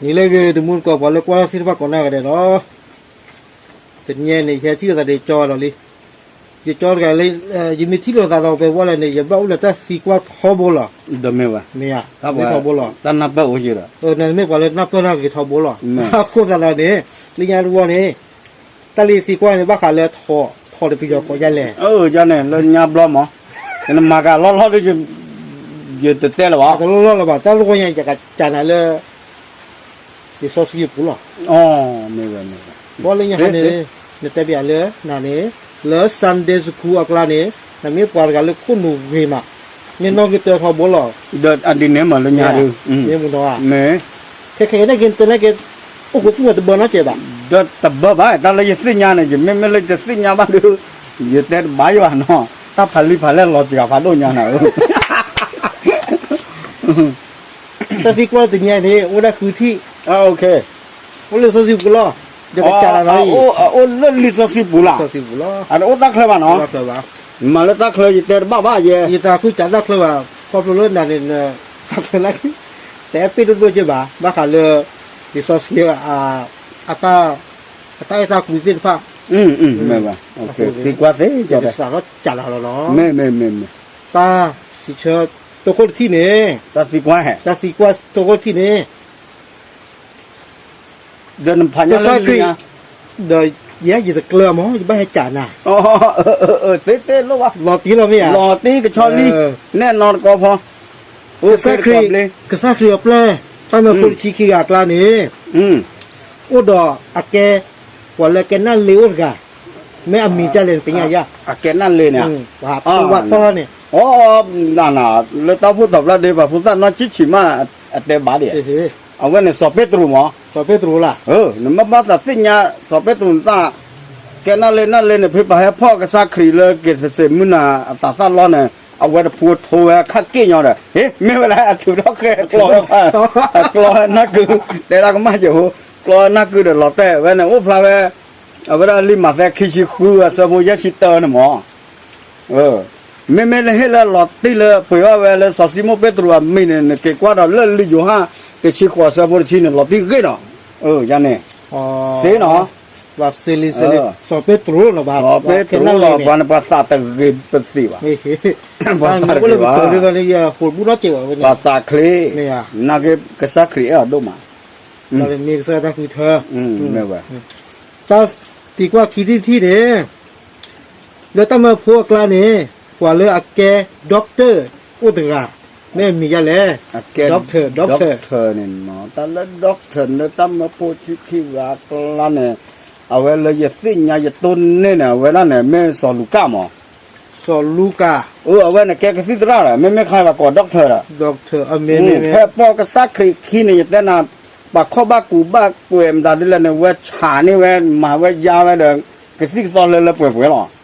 နံၤလၢအဂ့ၤ တမူတကိး ပှၤလၢကွၢ်ထီၣ်သ့ၣ်တဖၣ်ကိးဂၤဒဲးလီၤ. တနံၤအံၤန့ၣ် ယဟဲထံၣ်လိာ်သးဒီးကၠီဒီးလံ. ယကၠီတဂၤလၢ ယမ့ၢ်ထံၣ်လိာ်သးဒီး ပဝဲလၢန့ၣ် ယဘၣ်အိၣ်လၢတၢ်သံကွၢ်ထီဘိလီၤ. မ့ၢ်ဧါ, တၢ်နၢ်ပၢၢ်အိၣ်ယဒီး နမ့ၢ်ပှၤလၢနၢ်ပၢၢ်တၢ်ဂ့ၤထီဘိလီၤ. အဃိသတးဒီးန့ၣ် လၢညါတဝီန့ၣ် တၢ်လၢယသံကွၢ်န့ၣ် ဘၣ်ဃးလၢထီၣ် ထီၣ်ဒီးပယီၤကိးဒ်လဲၣ်. န့ၣ်လၢညါဘျီမး, နမၤကလီၢ်လီၢ်ဒီး ယတတဲလၢၤဘၣ်. တလီၢ်လီၢ်လၢၤဘၣ်, တၢ်လၢညါ ယကစၢ်နၤလၢ လံာ်စီဆှံပူၤလီၤ. ဘီလၢညါန့ၣ် နတဲဘၣ်ယၤလၢနၤန့ၣ် လၢ Sunday School အကျါန့ၣ် နမ့ၢ်ပှၤတဂၤလၢခိၣ်နူာ်ဂ့ၤမး, မ့ၢ်နီၣ်ဂံၢ်တၢထီဘိလီၤ. ဒ်န့ၣ်မးလၢညါဒီး မ့ၢ်မုၢ်နီၤဧါ, ခဲခဲအံၤန့ၣ်က့ၤ နတဲန့ၣ်က့ၤ အိၣ်ဃိပူၤမးတဘၣ်နီတစဲးဘၣ်. ဒီးတဘၣ်ဘၣ်, တၢ်လၢယသ့ၣ်ညါန့ၣ် ယမ့မ့ၢ်လၢယသ့ၣ်ညါဘၣ်ဒီး ယတဲတဘၣ်ယဘၣ်နီၤ, တၢ်ဖးလံာ်ဖးလဲၢ်လီၤစှၤဖးဒိၣ်ညါနၤဧၢ. တၢ်သံကွၢ်တနံၤအံၤန့ၣ် အိၣ်ဒၣ်ဃုထံၣ်, အိၣ်လၢလံာ်စီဆှံပူၤလီၤ. ယကစၢ်လီၤ, အိၣ်လၢလံာ်စီဆှံပူၤလီၤ. အိၣ်တၢ်ချၢဘၣ်နီၤ, မၤလၢတၢ်ချၢ ယတဲတဘၣ်ဘၣ်ယဲ, ယတၢ်ခုၣ်စးတၢ်ချၢဘၣ်, ခီဖျိလၢနၤန့ၣ် တၢ်ချၢလၢ တအဲၣ်ပ့ၣ်ဒိၣ်ဒိၣ်က့ဘၣ်, ဘၣ်ဃးလၢ လံာ်စီဆှံ အတၢ်အဲၣ်တၢ်ကွံသ့ၣ်တဖၣ်, မ့ၢ်ဘၣ်, သံကွၢ်သ့, ယကစၢ်လီၤစၢ်လီၤလီၤနီၤ, မ့ၢ်မ့ၢ်မ့ၢ်မ့ၢ်, တၢ်စံးဆၢ တိခိၣ်တထံၣ်န့ၣ်, တၢ်သံကွၢ်ဟဲ, တၢ်သံကွၢ်တိခိၣ်တထံၣ်န့ၣ် ဒီးနဖးညါလၢလံာ်ညါ, ဒီးယဲယတကျၢၤမး ယဘၣ်ဟဲစံးနၤ, သ့သ့လိၣ်ဘၣ်, လီၤတံၢ်လီၤမ့ၢ်ဧါ, လီၤတံၢ်ကဆီလံ, နဲၣ်နီတကီဖီ, ကစၢ်ခရံာ်, ကစၢ်ခရံာ်အပျဲၢ် တၢ်မၢဖိတဆံခံဂၤအကျါန့ၣ်, အိၣ်ဒီးအကဲ, ပှၤလၢကဲနၣ်လ့အိၣ်တဂၤ, မ့ၢ်အမံၤဒ်လဲၣ်နသ့ၣ်ညါယၤ, အကဲနၣ်လ့န့ၣ်, ပှၤဖှိၣ်ဘၣ်တီၢ်န့ၣ်, လၢတၢ်အိၣ်ဖှိၣ်တဘျီဒီး ပှၤဖိသၣ်နီၢ်ဆံးဆံးမး အတဲဘၣ်ဒံး, အဝဲန့ၣ်စီၤပ့းတရူးမး, စီၤပ့းတရူးလၢ, နမ့ၢ်ဘၣ်သးသ့ၣ်ညါ စီၤပ့းတရူးနသး, ကဲနၣ်လ့နၣ်လ့န့ၣ် ဖဲပှၤဟဲဖီၣ်ကစၢ်ခရံာ်လၢက့ၤသစ့းမုၢ်နၤအတၤသၣ်လီၢ်န့ၣ် အဝဲတဖုထိဝဲခၣ်က့ၣ်ညီဒီး ဟ့ၣ် မ့ၢ်ဝဲဒၣ်အထုးထီၣ်ဃဲကျီဝဲ, ကျီဝဲနၢ်ကု, တဲဒၣ်ကမၣ်က့ၤဖိ, ကျီဝဲနၢ်ကုဒီးလီၤတဲာ်ဝဲန့ၣ် အိၣ်ဖျါဝဲ အဝဲဒၣ်လံာ်မးသဲခံဆံဃုအဆၢဖိယဲၢ်ဆံတၢန့ၣ်မး, မ့မ့ၢ်လၢဟ့ၣ်လၢလီၤတံၢ်လၢပှ့ၤဘၣ်ဝဲလၢစီၤၡံမိၣ်ပ့းတရူးအမံၤန့ၣ် နက့ၤကွၢ်ဒီးလၢလံာ်ယိၤဟၣ်တဆံဃိးအဆၢဖိတဆံန့ၣ် လီၤတံၢ်ဂ့ၤနီၤ, ယန့ၣ်, စ့နီၤ, စီၤပ့းတရူးလီၤဘၣ်, စီၤပ့းတရူးလီၤ ပှၤန့ၣ်ပှၤသးတဂ့ၤပသ့ၣ်ဘၣ်, ပှၤသးတဂ့ၤဘၣ်, ပှၤသးချ့, နာ်က့ကစၢ်ခရံာ်အဲၣ်အီၤဒိၣ်မး, မ့ၢ်ဝဲ တၢ်သံကွၢ်ခံထံၣ်တထံၣ်န့ၣ်, လၢတၢ်မၢဖိအကျါန့ၣ် ပှၤလၢအကဲ doctor အိၣ်တဂၤ, မ့ၢ်အမံၤဒ်လဲၣ်, doctor, doctor န့ၣ်နီၤ, တၢ်လၢ doctor လၢတၢ်မၢဖိဆံခံဂၤအကျါန့ၣ်, အဝဲလၢယသ့ၣ်ညါယတိၢ်န့ၢ်န့ၣ် အဝဲဒၣ်န့ၣ် မ့ၢ်စီၤလူၤကၣ်မး, စီၤလူၤကၣ်, အဝဲန့ၣ်ကဲကသံၣ်သရၣ်ဒီး မ့မ့ၢ်ခါပှၤကိး doctor ဒီး, ဖဲပိာ်ကစၢ်ခရံာ်ခံန့ၣ် ယတဲနၤ ပှၤခီၣ်ဘၣ်ကူးဘၣ်ကွဲးမတၤဒ်လဲၣ်န့ၣ် ဝဲဆးန့ၢ်ဝဲ မၤဝဲယါဝဲဒီး ကသံၣ်ကသီလၢလၢပှဲၤပှဲၤလီၤ.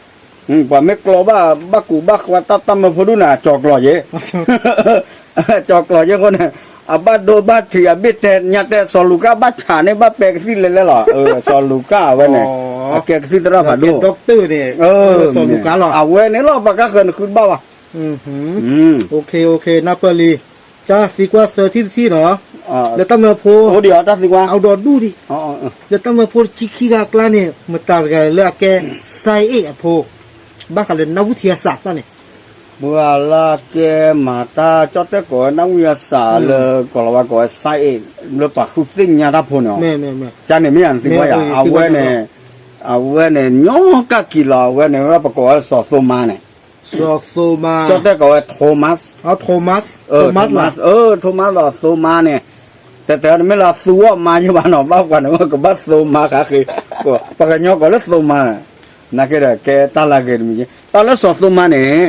ပှၤမ့ၢ်ကျီဘၣ် ဘၣ်ကူးဘၣ်ကွဲးတၢ်တၢ်မၢဖိဒူၣ်န့ၣ် အကၠီၤကျီၤယ့ၣ်, ကၠီၤကျီၤယ့ၣ်အဃိန့ၣ် အဘၣ်ဒိဘၣ်ထံး အဘ့ၣ်တဲညါတဲ စီၤလူၤကၣ်ဘၣ်ဆးန့ၢ်ဘၣ်ပဲကသံၣ်လဲၤလဲၤလီၤ. စီၤလူၤကၣ်အဝဲန့ၣ် အကဲကသံၣ်သရၣ်ဖးဒိၣ်, အဝဲန့ၣ်လီၤ ပှၤကါဃၢၤန့ၣ်ဃုတဘၣ်ဘၣ်. နၢ်ပၢၢ်လံ, တၢ်သံကွၢ်သၢထံၣ်တထံၣ်နီၤ, လၢတၢ်မၢဖိ, အိၣ်ဒီးဒူၣ်ဒံး, လၢတၢ်မၢဖိတဆံခံဂၤအကျါန့ၣ် မတၤတဂၤလၢအကဲ science အဖိ, ဘၣ်ဃးလၢနၢ်ဝံထံအစးတၢ်န့ၣ်, ပှၤလၢအကဲမၤတၢ်ကၠီၣ်တဲၣ်ကိးဝဲနၢ်ဝံအစးလၢ ကိၤလၤဝါကိးဝဲ science လၢပှၤဃုသ့ၣ်ညါတၢ်ဖိန့ၣ်, ကန့ၣ်မ့ၢ်ယၤနသံကွၢ်ယၤ, အဝဲန့ၣ် အဝဲန့ၣ် ညီကၢ်ကံၤလီၤ အဝဲန့ၣ် ပကိးဝဲစီၤသိမါန့ၣ် စီၤသိမါ, ကၠီၣ်တဲၣ်ကိးဝဲ Thomas, Thomas, Thomas လီၤ သိမါန့ၣ်, တတဲနမ့ၢ်လၢသူအီၣ်မါယဘၣ်နီၤ ဘၣ်ပှၤန့ၣ် ကဘၣ်သိမါဃါဃ့, ပှၤကညီကိးလၢသိမါ, နာ်က့ဒီးကဲတၢ်လၢဂ့ၤတမံၤ, တၢ်လၢစီၤသိမါန့ၣ်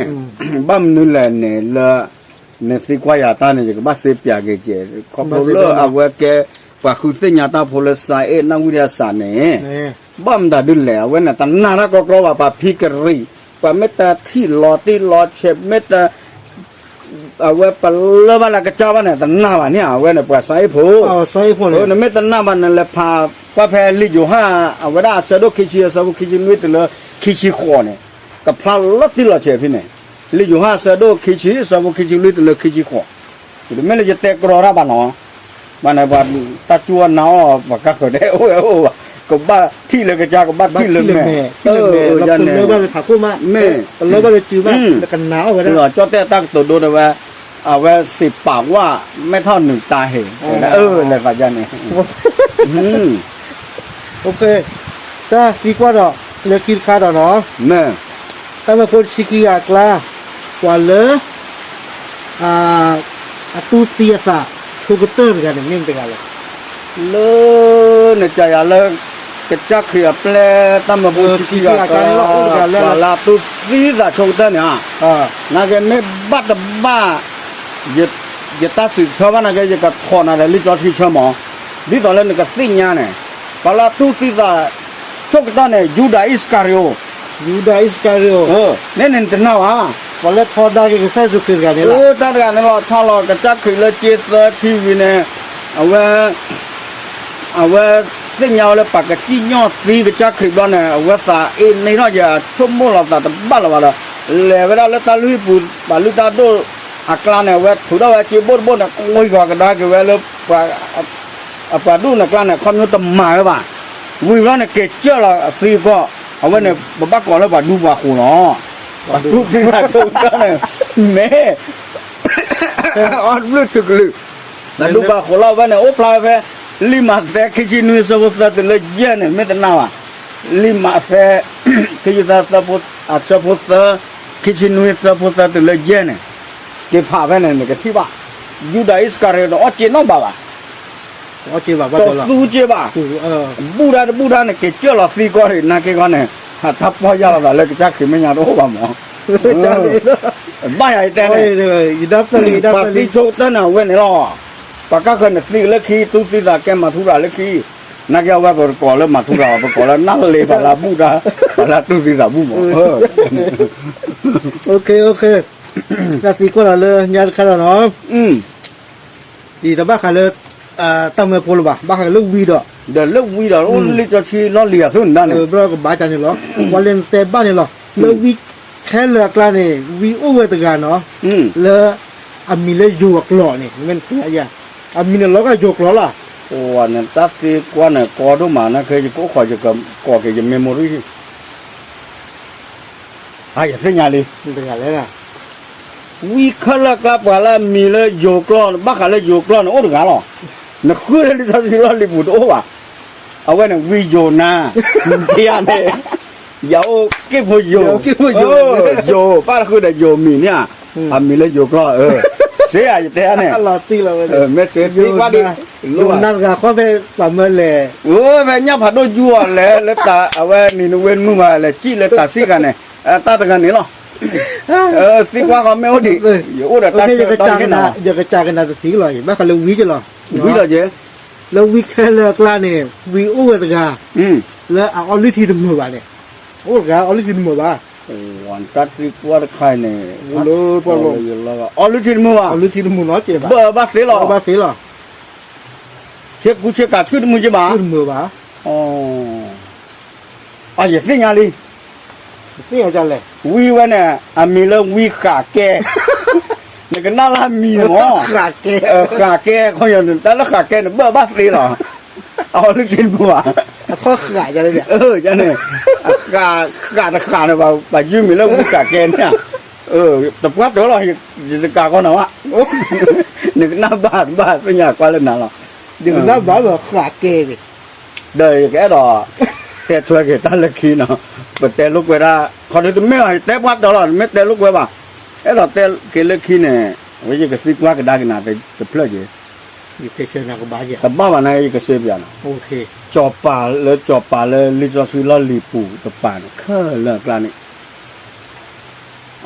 ဘၣ်မနုၤလဲၣ်န့ၣ်လၢ နသံကွၢ်ယၤတၢ်န့ၣ် ယကဘၣ်စ့ပၠးက့ၤကဲ, ခီဖျိလၢအဝဲကဲ ပှၤဃုသ့ၣ်ညါတၢ်ဖိလၢ science နၢ်ဝံဒံအစးန့ၣ်, ဘၣ်မတၤဒ်လဲၣ် အဝဲန့ၣ် တနာ်တၢ်ကီကီဘၣ် ပှၤဖံးကရံၣ်, ပှၤမ့ၢ်တထံၣ်လီၤတံၢ်လီၤဆဲး မ့ၢ်တ အဝဲပလၢဘၣ်လၢကစၢ်ဘၣ်န့ၣ် တနာ်ဘၣ်န့ၣ် အဝဲန့ၣ် ပှၤ science ဖိ, နမ့ၢ်တနာ်ဘၣ်န့ၣ် လဲၤဖးကွၢ်ဖဲလံာ်ယိၤဟၣ် အဝဲဒၣ်အဆၢဒိၣ်ခံဆံ အဆၢဖိခံဆံလွံၢ်တုၤလၢခံဆံဃိးန့ၣ်, ကဖျါလီၤတံၢ်လီၤဆဲးဖဲန့ၣ်, လံာ်ယိၤဟၣ်အဆၢဒိၣ်ခံဆံ အဆၢဖိခံဆံလွံၢ်တုၤလၢခံဆံဃိး, တမ့ၢ်လၢယတဲကြီတၢ်ဘၣ်နီၤ, မ့ၢ်န့ၣ် ပှၤတၢ်ကၠူအီၣ်နၤအီၣ် ပှၤကါဃၢၤဒဲး အိၣ်ဝဲအိၣ်ဘၣ်, ကဘၣ်ထံၣ်လၢကစၢ် ကဘၣ်ထံၣ်လၢမဲာ်, လၢပလၢဘၣ်လၢထးခိၣ်မး, မ့ၢ်, ပလၢဘၣ်လၢစုမး နကနၤအီၣ်ဝဲဒၣ်, ကၠီၣ်တဲၣ်တၢ်ကတိၤဒိတဲဝဲ, အဝဲစံးပာ်ဝဲ မဲထီၣ်နုာ်တၢ်ဟ့ၣ်, အၢ လဲၤသးယါန့ၣ်, တၢ်သံကွၢ်ဒီး လၢခံတခါဒီးနီၤ, တၢ်မၢဖိတဆံခံဂၤအကျါ, ပှၤလၢ အသူၣ်သံအသးဆိကတၢၢ်တဂၤန့ၣ် မ့ၢ်မတဂၤလဲၣ်. လၢနကယၤလၢ ကစၢ်ခရံာ်အပျဲၢ်တၢ်မၢဖိဆံခံဂၤအကျါ, ပှၤလၢအသူၣ်သံသးဆိကတၢၢ်န့ၣ်ဧါ, နာ်က့မ့ၢ်ဘၣ်တဘၣ် ယတၢ်စံးဆၢဘၣ်နာ်က့ ယကထိးနၤဒီးလံာ်စီဆှံဆၢမး, ဒ်သိးလၢနကသ့ၣ်ညါန့ၣ်, ပှၤလၢအသူၣ်သံသး ဆိကတၢၢ်န့ၣ် ယူဒၤအံၣ်စကၤရံၤအိၣ်, ယူဒၤအံၣ်စကၤရံၤအိၣ်, န့ၣ်န့ၣ်နတနာ်ဘၣ်, ပှၤလၢထီဒါက့ၤကစၢ်ယ့ၣ်ၡူးခရံာ်တဂၤန့ၣ်လီၤ. တၢ်တဂၤန့ၣ်လီၤ ထီၣ်လီၤ ကစၢ်ခရံာ်လၢစ့သၢထံဝံၤန့ၣ်, အဝဲ အဝဲသ့ၣ်ညါဝဲလၢပှၤကစံၣ်ညီၣ်သံကစၢ်ခရံာ်ဘျီန့ၣ် အဝဲသးအ့န့ထီၣ်က့ၤ အဆိကမိၣ်လီၤသးတဘၣ်လၢၤဘၣ်ဒီး, လဲၤဝဲဒၣ်လၢတၢ်လုၢ်ဟံၣ်ပူၤ ပှၤလုၢ်တၢ်ဒိၣ်အကျါန့ၣ် အဝဲထုးထီၣ်ဝဲစ့ဘိၣ်တဘိၣ်န့ၣ် ကွံာ်ဂီၤကဒါက့ၤဝဲလၢ အပှၤဒိၣ်န့ၣ်အကျါန့ၣ် ခီဖျိတမၤဝဲဘၣ်, ဝံၤဘျီန့ၣ် က့ၤစၢၢ်လီၤသံကီၢ်, အဝဲန့ၣ် ပဘၣ်ကိးလၢပှၤဒူပှၤဃိးလီၤ. ပှၤဒူပှၤဃိးန့ၣ် မ့ၢ် အီၣ်ဘျုးထုးကလုာ်, ပှၤဒူပှၤဃိးလီၤ အဝဲန့ၣ် အိၣ်ဖျါဝဲဖဲ လံာ်မးသဲ ခံဆံနွံ ဆၢဖိသၢတုၤလၢယဲၢ်န့ၣ် မ့ၢ်တနာ်ဘၣ်, လံာ်မးသဲ ခံဆံသၢ ဆၢဖိသၢ, ခံဆံနွံ ဆၢဖိသၢတုၤလၢယဲၢ်န့ၣ်, က့ၤဖးဖဲန့ၣ် နကထံၣ်ဘၣ်, ယူဒၤအံၣ်စကၤရံၤအိၣ်တအီၣ်စ့နီတဘးဘၣ် တသူစ့ဘၣ်, ဘူၣ်ဒါတဘူၣ်ဒါန့ၣ် က့ၤစၢၢ်လီၤသံကီၢ်န့ၣ် နာ်က့ဂီၢ်န့ၣ်, တၢ်ပီၢ်ယၢ်လီၤသးလၢကစၢ်ခရံာ်မဲာ်ညါတအိၣ်ဘၣ်မး, ဘၣ်ယၤယတဲန့ၣ်, ပှၤသံဆိကတၢၢ်န့ၣ် အဝဲန့ၣ်လီၤ, ပှၤကါဃၢၤန့ၣ်သံလၢခံ သူၣ်သံသးကဲမၤထူရၤလၢခံ, နာ်က့အဝဲပကိးလၢမၤထူရၤ ပကိးလၢနၢ်လ့ပှၤလၢဘူၣ်ဒါ, ပှၤလၢသူၣ်သံသးဘူၣ်မး တၢ်သံကွၢ်ဒီးလၢညါတခါဒီးနီၤ, အံၤတဘၣ်ဃးလၢ တၢ်မၢဖိလၢၤဘၣ်, ဘၣ်ဃးလၢဝံဒီး, ဒီးလၢဝံဒီး အိၣ်လံာ်စီဆှံလီၢ်လံၤအသိးန့ၣ်ဒၣ်န့ၣ်, ဘၣ်ကဘၣ်ကန့ၣ်လီၤ, ပှၤလဲၤနတဲဘၣ်န့ၣ်လီၤ, လၢဝံခဲလၢာ်အကျါန့ၣ် ဝံအိၣ်ဝဲတဂၤနီၤ, လၢ အမံၤလၢယိၤအကျိာ်န့ၣ်, မ့ၢ်နတဲ, အမံၤန့ၣ်လီၤဂာ်ယိၤကျိာ်လီၤ, နတၢ်သံကွၢ်န့ၣ် ကီဒိၣ်မး နာ်က့ယကအိၣ်ခိး ယကကိးက့ၤယ memory ယသ့ၣ်ညါလံ, ဝံခဲလၢာ်အကျါ ပှၤလၢအမံၤလၢယိၤကျိာ် ဘၣ်ဃးလၢယိၤကျိာ်န့ၣ် အိၣ်တဂၤလီၤ, နဃုလၢလံာ်စီဆှံလီၢ်လံၤပူၤတအိၣ်ဘၣ်, အဝဲန့ၣ် ဝံယိၤနါ, ယၤန့ၣ် ယၤအိၣ်က့ၢ်ဖိယိၤ, ယိၤ ပၣ်ဃုာ်ဒီးယိၤမံၤန့ၣ်ဧါ, အမံၤလၢယိၤကျိာ်, စ့ဧါ ယတဲန့ၣ်, မ့ၢ်စ့သံကွၢ်ဒံး, ယိၤနါတဂၤဃီဖဲပှၤမၢလဲၣ်, ဖဲညၣ်ဖးဒိၣ်ယူအီၤလဲၤလၢတၢ် အဝဲနံၤနဝ့မုၢ်မး လဲၤစံၣ်လၢတၢ်စံၣ်ဂၤန့ၣ်, တၢ်တဂၤန့ၣ်လီၤ, သံကွၢ်ဃီမ့ၢ်အိၣ်ဒံး, ယအိၣ်ဒီးတၢ်ဆၢကတီၢ်န့ၣ်, ယကစၢ်ကနၣ်တသံလီၤ, ဘၣ်ဃးလၢဝံက့ၤလီၤ, ဝံလီၤက့ၤ လၢဝံခဲလၢာ်အကျါန့ၣ် ဝံအိၣ်ဝဲတဂၤ, လၢအအီလုၢ်ထံတမုာ်ဘၣ်န့ၣ်, အိၣ်တဂၤအီလုၢ်ထံတမုာ်ဘၣ်, တၢ်သံကွၢ်တခါအံၤန့ၣ်, အီလုၢ်ထံတမုာ်ဘၣ်, ဘၣ်သ့လီၤ, ဘၣ်သ့လီၤ, ဆ့ကူဆ့ကၤဆူၣ်တမုာ်က့ဘၣ်, တမုာ်ဘၣ်, အယသ့ၣ်ညါလံ, ဝံဝဲန့ၣ် အမံၤလၢဝံဃးကဲ, နကနၣ်လၢအမံၤမး, ဃးကဲ, တၢ်လၢဃးကဲန့ၣ် ဘၣ်ဘၣ်သ့လီၤ, အီလုၢ်ထံတမုာ်ဘၣ်, န့ၣ်, ဃးတဃးန့ၣ် ပှၤယုၢ်မံၤလၢဝံဃးကဲန့ၣ်, တပှၢ်တၢၢ်လီၤ, ယတကးကီနၤဘၣ်, နကနၣ်ဘၣ်တဘၣ်သ့ၣ်ညါကွၢ်လၢနၤလီၤ, ဒီးယကအဲၣ်ဒိး တဲထွဲက့ၤတၢ်လၢခံနီၤ, ပတဲလိာ်ကွဲဒၣ် ခီဒုတမ့ၢ်ဘၣ် ယတဲပှၢ်တၢၢ်လီၤ တမ့ၢ်တဲလိာ်ကွဲဘၣ်, အဲၣ်ဒိးတဲက့ၤလၢခံန့ၣ်, အဝဲယကသံကွၢ်ကဒါက့ၤနၤတဖျၢၣ်က့ၤ, တဘၣ်ဘၣ်န့ၣ် ယကစ့ပၠးနၤ, စီၤပၤလၢစီၤပၤလၢလံာ်စီဆှံလီၢ်လံၤပူၤတပၤန့ၣ် ခဲလၢာ်အကျါန့ၣ်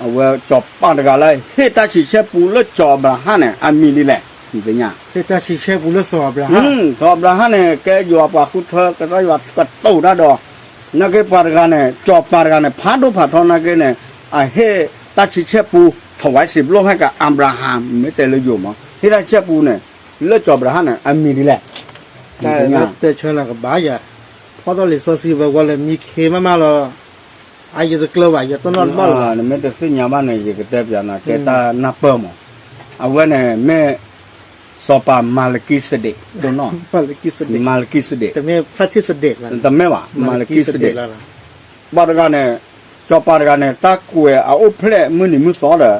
အဝဲစီၤပၤတဂၤလၢ ဟ့ၣ်တၢ်ဆံးဆဲပူလၢစီၤအၤဘြၤဟၣ်န့ၣ် အမံၤဒ်လဲၣ်, သ့ၣ်ညါ, ဟ့ၣ်တၢ်ဆံးဆဲပူလၢစီၤအၤဘြၤဟၣ်, စီၤအၤဘြၤဟၣ်န့ၣ် ကဲယွၤပှၤဃုထၢ ကစၢ်ယွၤကတိၤတၢ်ဒီး, နာ်က့ပှၤတဂၤန့ၣ် စီၤပၤတဂၤန့ၣ် ဖးဒိၣ်ဖးထီနာ်က့န့ၣ်, အဟ့ၣ်တၢ်ဆံးဆဲပူ ထီၣ်ဝဲစံးဘျိဖဲကအၤဘြၤဟၣ် မ့ၢ်တဲလၢယိၤမး ဟ့ၣ်တၢ်ဆံးဆဲပူန့ၣ် လၢစီၤအၤဘြၤဟၣ်န့ၣ် အမံၤဒ်လဲၣ်, တဲဆၢနၤကဘၣ်ယၤ, ဖီၣ်ထီၣ်လံာ်စီဆှံဝဲဝဲလၢမံခ့မးမးလီၤ, အယတကျၢၤဘၣ် ယတနီၣ်တဘၣ်လၢၤဘၣ်, နမ့ၢ်တသ့ၣ်ညါဘၣ်န့ၣ် ယကတဲပၠးနၤ တဲတၢ်နၢ်ပၢၢ်မး, အဝဲန့ၣ်မ့ၢ် စီၤပၤမၤလကံစဒ့း, မၤလကံစဒ့း, တမ့ၢ်ဘၣ်, မၤလကံစဒ့း, ဘၣ်တဂၤန့ၣ်, စီၤပၤတဂၤန့ၣ် တၢ်ကွဲးအအိၣ်ဖျဲၣ်မုၢ်နံၤမုၢ်သီဒီး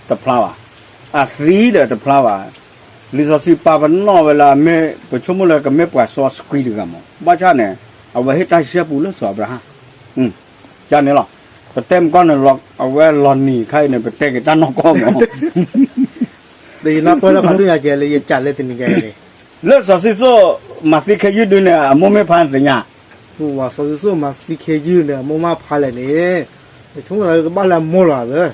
တဖျါဘၣ်, အသံဒီးတဖျါဘၣ်, လံာ်စီဆှံပာ်ပနီၣ်ဝဲလၢအမ့ၢ် ပဆိကမိၣ်လၢကမ့ၢ်ပှၤစီဆှံတဂၤမး, ဘၣ်ဆၣ်န့ၣ် အဝဲဟ့ၣ်တၢ်ဆံၣ်ပူလၢစီၤအၤဘြၤဟၣ်, န့ၣ်လီၤ, ပတဲမကီၢ်န့ၣ် အဝဲလီၤနံၤခါအံၤန့ၣ် ပတဲက့ၤတၢ်နီၢ်ကီၢ်မး ဒီးယနၢ်ပၢၢ်လၢဖးဒိၣ်ညါကဲလၢယကးလၢတနံၤညါန့ၣ်, လၢစီၤစုစိၣ်မၤသံခ့ယုၢ်ဒုန့ၣ် အမိၢ်မ့ၢ်ဖါသ့ၣ်ညါ, စီၤစုစိၣ်မၤသံခ့ယုၢ်န့ၣ် အမိၢ်မ့ၢ်ဖါလဲၣ်န့ၣ်, ယဆိကမိၣ်လၢကဘၣ်လၢအမိၢ်လီၤဧၢ,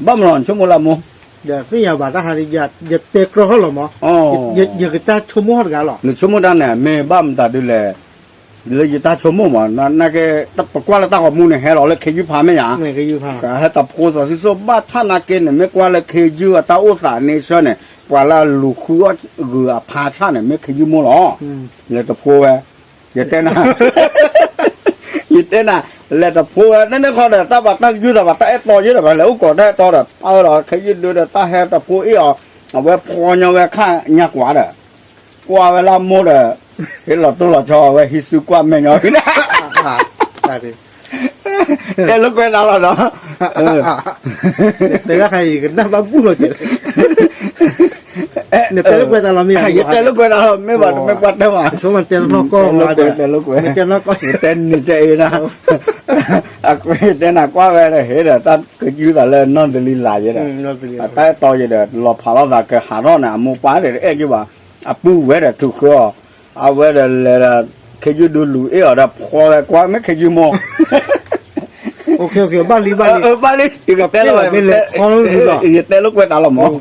ဘၣ်မနုၤဆိကမိၣ်လၢအမိၢ်, ယသ့ၣ်ညါဘၣ်တၢ်ဟါန့ၣ် ယတဲကြီထီၣ်လီၤမး, ယကတၢ်ဆိကမိၣ်တဂၤလီၤ, နဆိကမိၣ်တၢ်န့ၣ် မ့ၢ်ဘၣ်မတၤဒုလဲၣ် လၢယတၢ်ဆိကမိၣ်မး, နာ်က့ ပကွၢ်လၢတၢ်ဂီၤမူန့ၣ် ဟဲလီၤလၢခ့ယုၢ်ဖါမ့ၢ်ဧါ, ကဟဲတဖိစီၤစုစိၣ် ဘၣ်ဆၣ်နာ်က့န့ၣ် မ့ၢ်ကွၢ်လၢခ့ယုၢ်အတၢ်အိၣ်သးန့ဆၢၣ်န့ၣ် ပှၤလၢအလူၤဃုအီၣ်ဂုၤအဖါဆၣ်န့ၣ် မ့ၢ်ခ့ယုၢ်မိၢ်လီၤ, လဲၤတဖိဝဲ, ယတဲနၤ ယတဲနၤ, လဲၤတဖိဝဲ န့ၣ်န့ၣ်ခီဒီး တၢ်ဘၣ်တၢ်ယူၢ်သးဘၣ်တၢ်အဲၣ်တီယုၢ်ဒီး ပှၤလဲၤအိၣ်ကိးတၢ်အဲၣ်တီဒီး ပာ်ဝဲဒီးခ့ယုၢ်ဒုဒီး တၢ်ဟဲတဖိအ့ၣ်အီၤ, အဝဲဖှီညီဝဲခါညါကွၢ်ဒီး ကွၢ်ဝဲလၢမိၢ်ဒီး ဟ့ၣ်လီၤတိၢ်လီၤဆီ အဝဲဟံးစုကွၢ်မဲာ်ညီဖဲန့ၣ် တဲလိာ်ကွဲနၤလီၤဒီး တဂၤခါအံၤကနၣ်ဘၣ်ဘူၣ်လီၤက့ၤ, နတဲလိာ်ကွဲတၢ်လီၤမ့ၢ်ဧါ, ယတဲလိာ်ကွဲတၢ်လီၤ မ့ၢ်ဘၣ်တမ့ၢ်ကွၢ်တဲဘၣ်, တဲလိာ်ကွဲ, တဲလိာ်ကွဲ, တဲနံၤတဲအ့နၤ, အကွဲတဲနၤကွၢ်ဝဲဒီး ဟ့ၣ်ဒီးတၢ်ကယူၢ်သးလၢနီၢ်သလံလးယဲဒီး, အတၢ်အဲၣ်တီယဲဒီး လီၤဖးလိာ်သးကဟးထီၣ်န့ၣ် အမိၢ်ပၢ်ဒီးတအဲၣ်က့ၤဘၣ်, အပုၢ်ဝဲဒီးထုးဃၢအီၤ, အဝဲဒီးလဲၤဒီး ခ့ယုၢ်ဒုလူၤအ့ၣ်အီၤဒီးဖှီဝဲကွၢ် မ့ၢ်ခ့ယုၢ်မိᢢ် ဘၣ်လံ, ဘၣ်လံ, ယကတဲလီၤ, ယတဲလိာ်ကွဲတၢ်လီၤမး,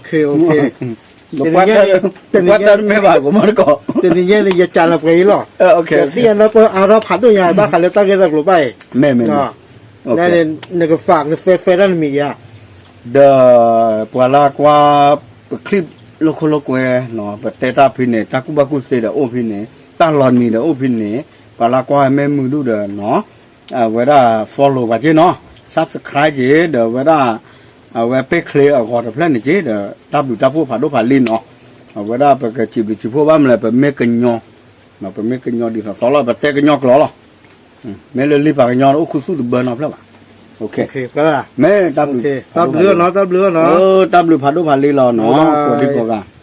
ကွၢ်တၢ်တမ့ၢ်ဘၣ် ကမီတကီး, တနံၤညါန့ၣ် ယကးလီၤပှဲၤအံၤလီၤ, ယသ့ၣ်ညါနီၢ်ပၢၢ်အါထီၣ်ဖးဒိၣ်ညါ ဘၣ်ဃးလၢတၢ်ဂ့ၢ်တၢ်ကျိၤဘၣ်အံၤ, မ့ၢ်မ့ၢ်, နက နကဖးနကဖဲဖဲတၢ်နမံၤယါ, ဒီး ပှၤလၢကွၢ် ပချံၣ်လိာ်ခိၣ်လိာ်ကွဲ, ပတဲတၢ်ဖဲန့ၣ် တၢ်ကူၣ်ဘၣ်ကူၣ်သ့ဒီးအိၣ်ဖဲန့ၣ် တၢ်လီၤနံၤဒီးအိၣ်ဖဲန့ၣ်, ပှၤလၢကွၢ်မ့ၢ်မုာ်ဒိၣ်ဒီးနီၤ, အဝဲဒၣ် follow ပှၤက့နီၤ, subscribe က့ၤ ဒီးဝဲဒၣ် အဝဲပ့ၢ်ချ့အဂီၤတဖျၢၣ်န့ၣ်က့ၤဒီး တၢ်ဘျုးတၢ်ဖှိၣ်ဖးဒိၣ်ဖးလံနီၤ, အဝဲဒၣ်ပကစံးဘျုးစံးဖှိၣ်ဘၣ်မနုၤလဲၣ် ပမ့ၢ်ကညီ, ပမ့ၢ်ကညီဒ်သိးသိးလီၤ ပတဲကညီကျိာ်လီၤ, မ့ၢ်လၢလံပှၤကညီအိၣ်ခူသူၣ်တဘၢနီတဖျၢၣ်ဘၣ်, မ့ၢ်တၢ်ဘျုး, တၢ်ဘျုးဖးဒိၣ်ဖးလံလီၤနီၤ, ကိးဒံကိးဂၤ